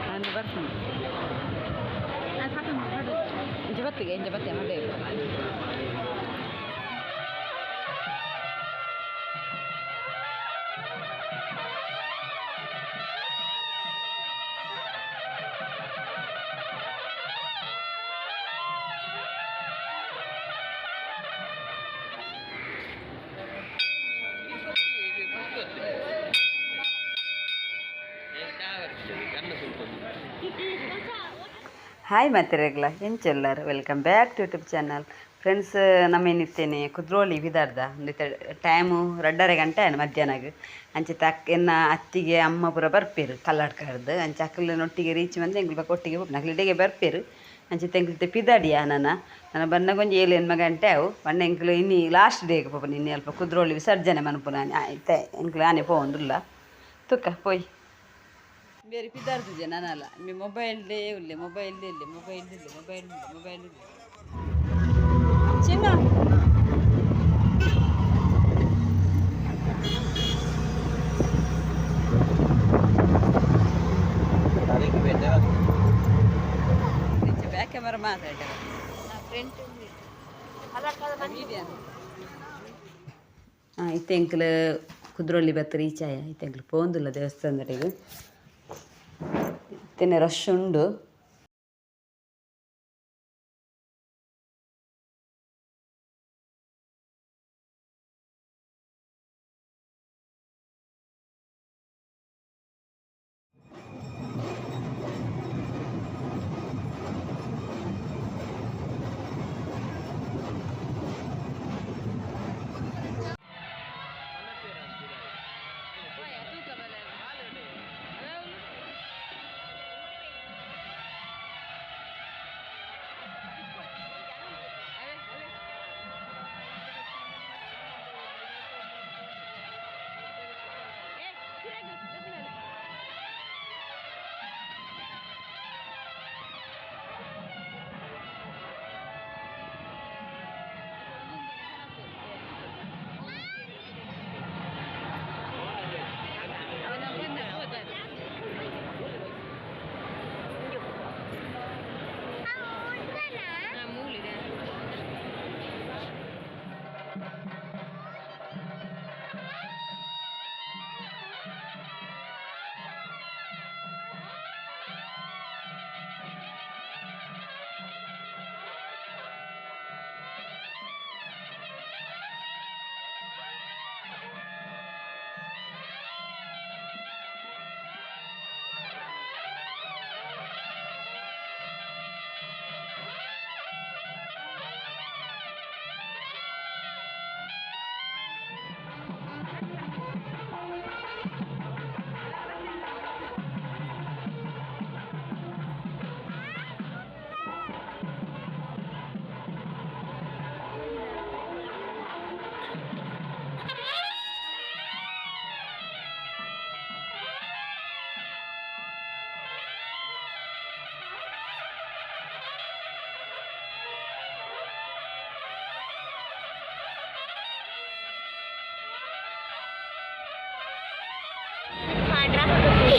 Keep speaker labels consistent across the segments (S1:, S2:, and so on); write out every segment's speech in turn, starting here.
S1: ನಾನು ಬರ್ತೀನಿ. ಇಂಜ ಬತ್ತಿಗೆ ಇಂಜ ಬತ್ತೆ ಮಡೆ. ಹಾಯ್ ಮಾತಿರಗ್ಲ ಎಂಚೆಲ್ಲರು, welcome back to YouTube channel. Friends, ನಮ್ಮೇನಿತ್ತೇನೆ ಕುದ್ರೋಳಿ ವಿದಾರ್ದ ಒಂದು ಟೈಮು 2:30 ಗಂಟೆ ಆಯ್ತು ಮಧ್ಯಾಹ್ನಗ. ಅಂಚೆ ತಕ್ ಎನ್ನ ಅತ್ತಿಗೆ ಅಮ್ಮ ಪೂರ ಬರ್ಪೇರು ಕಲ್ಲಾಡ್ಕರ್ದು. ಅಂಚೆ ಅಕ್ಕಲಿನೊಟ್ಟಿಗೆ ರೀಚ್ ಬಂದು ಎಂಗ್ಲು ಬೊಕ್ಕ ಒಟ್ಟಿಗೆ ಹೋಗ್ನ ಅಕ್ಲು ಬರ್ಪೇರು. ಅಂಚೆ ತೆಂಗ್ಲು ಪಿದಾಡಿಯ ನನ್ನ ನನ್ನ ಬನ್ನಾಗ ಒಂಜಿ 7 8 ಗಂಟೆ ಅವು ಬಣ್ಣ ಎಂಕ್ಲು ಇನ್ನಿ ಲಾಸ್ಟ್ ಡೇಗೆ ಪೋಪ. ನಿನ್ನೆ ಅಲ್ಪ ಕುದ್ರೋಳಿ ವಿಸರ್ಜನೆ ಮನ್ಪುನ ಆಯ್ತೆ ಎಂಕ್ಲು ಆನೆ ಪೋವೊಂದುಲ್ಲ ತುಕ್ಕ ಪೋಯ್ ಬೇರೆ ಪಿದಾರ್ದು ನಾನಲ್ಲ. ಮಿ ಮೊಬೈಲ್ ಡೇ ಉಲ್ಲೆ ಮೊಬೈಲ್ ಇಲ್ಲೆ ಮೊಬೈಲ್ ಇಲ್ಲೆ ಮೊಬೈಲ್ ಇಲ್ಲೆ ಮೊಬೈಲ್ ಇಲ್ಲೆ ಚಿನ್ನ. ಬ್ಯಾಕ್ ಕ್ಯಾಮರಾ ಮಾತಾಡ್ತಾರೆ. ಹಾಂ, ಇತ್ತೆ ಎಂಕ್ಲು ಕುದ್ರೋಳಿ ಬತ್ತ ರೀಚ್ ಆಯ. ಇತ್ತೆ ಎಂಕ್ಲು ಪೋಂದುಲ್ಲ ದೇವಸ್ಥಾನದಡೆಗ್. ಇತ್ತೆನೆ ರಶ್ ಉಂಡು.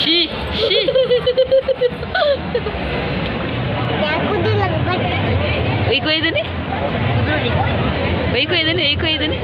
S1: She she ಒಯ್ಕೊ ಇದ್ದೀನಿ ಒಯ್ಕೊ ಇದ್ದೀನಿ ಒಯ್ಕೊ ಇದ್ದೀನಿ.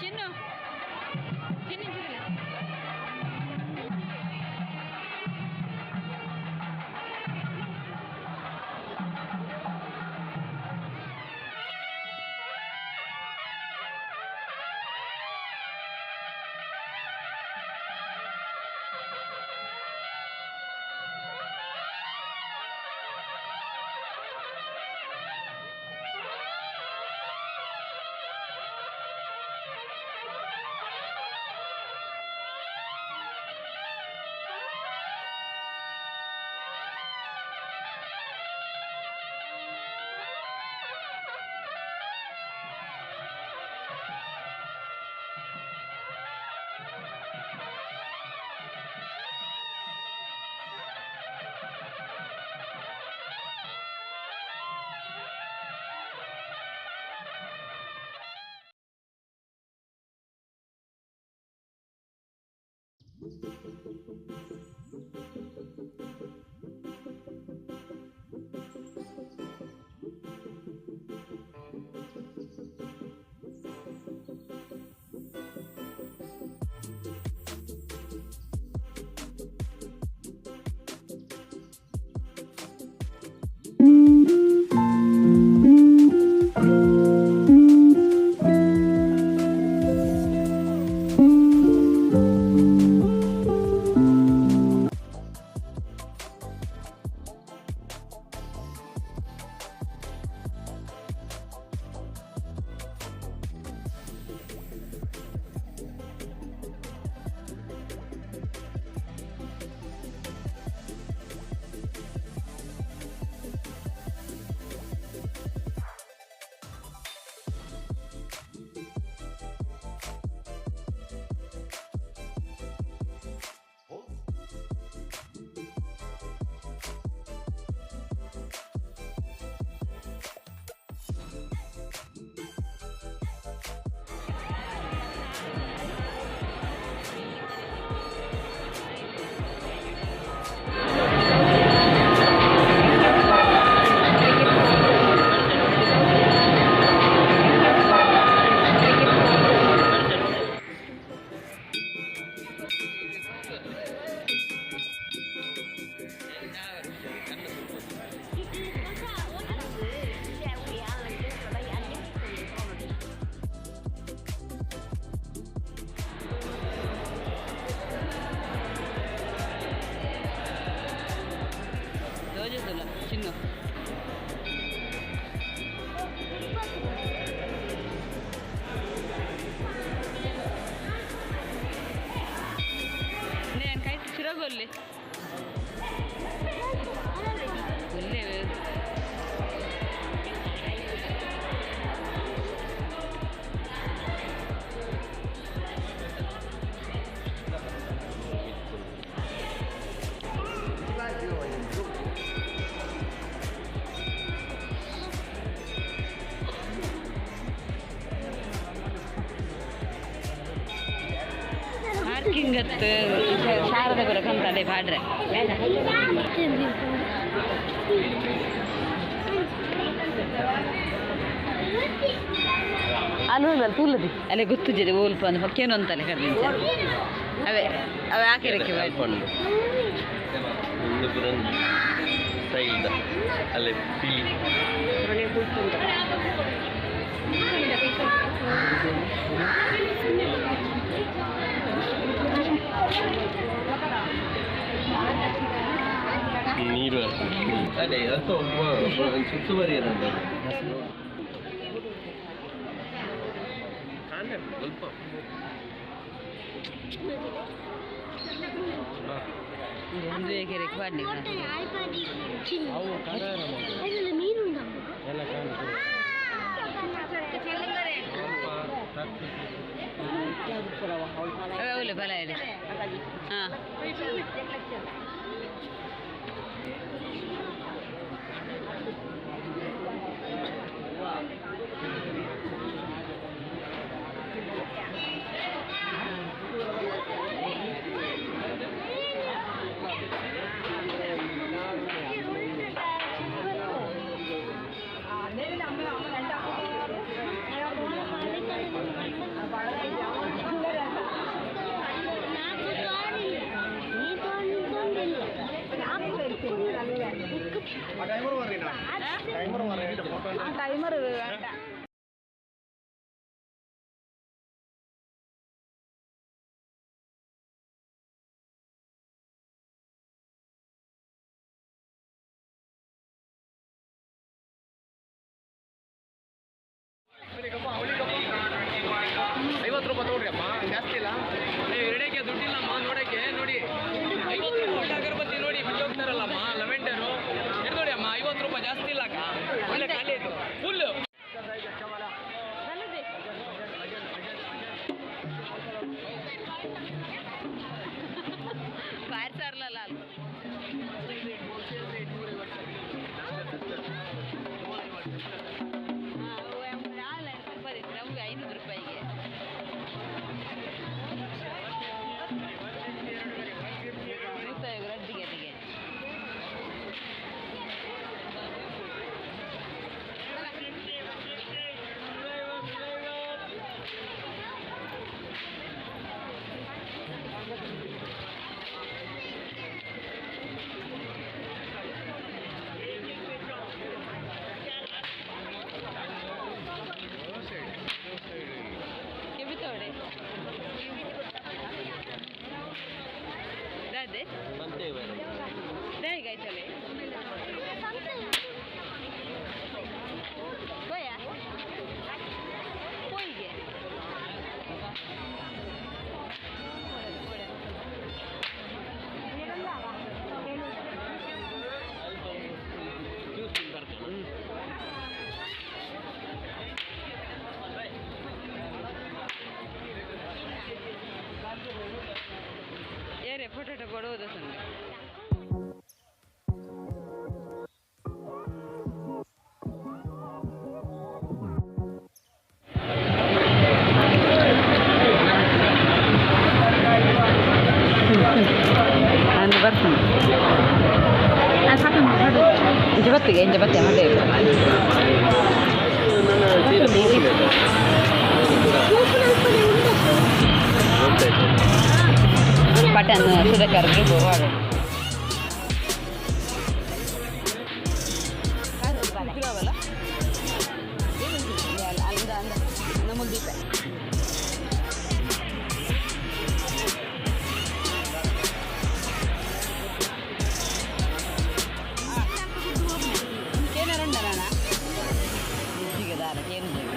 S1: ಚಿನ್ನು ಚಿನ್ನು ಚಿನ್ನು ಚಿನ್ನು నేను ಕೈ ಚಿರಗೊಲ್ಲಿ ಒಲ್ಲೆ ಪಾರ್ಕಿಂಗ್ ಶಾರದ ಕೂಡ ಕಂತದೆ ಪಾಡ್ರೆ ಅಲ್ಲೂ ತೂಲದಿ ಅಲ್ಲೇ ಗೊತ್ತಿದೆ ಓಲ್ಪ ಅಂದ್ ಹೊಕ್ಕೇನು ಅಂತಲೇ ಕರ್ದಿಂಚ ಅವೇ ಅವೇ ಹಾಕಿರಕ್ಕೆ
S2: ಅಲ್ಲೇ ಪಿಲಿ ನೀರು ಅದೇ ಸುತ್ತುವರಿ ಸ್ವಲ್ಪ
S1: ಹಾಂ ಫೋಟೋ ಕೊಡುವುದು. ನಾನು ಬರ್ತೀನಿ. ಇಂಚ ಬತ್ತಿಗೆ, ಇಂಚ ಬತ್ತೆ ಮತ್ತೆ. ಪಟನ್ ಸುಧಾಕರ್ ಗ್ರೂಪ್ ವಾಡು. ದೀಪ. ಕೇನರುಂಡ ನಾನ ದಾರ ಕೇನು.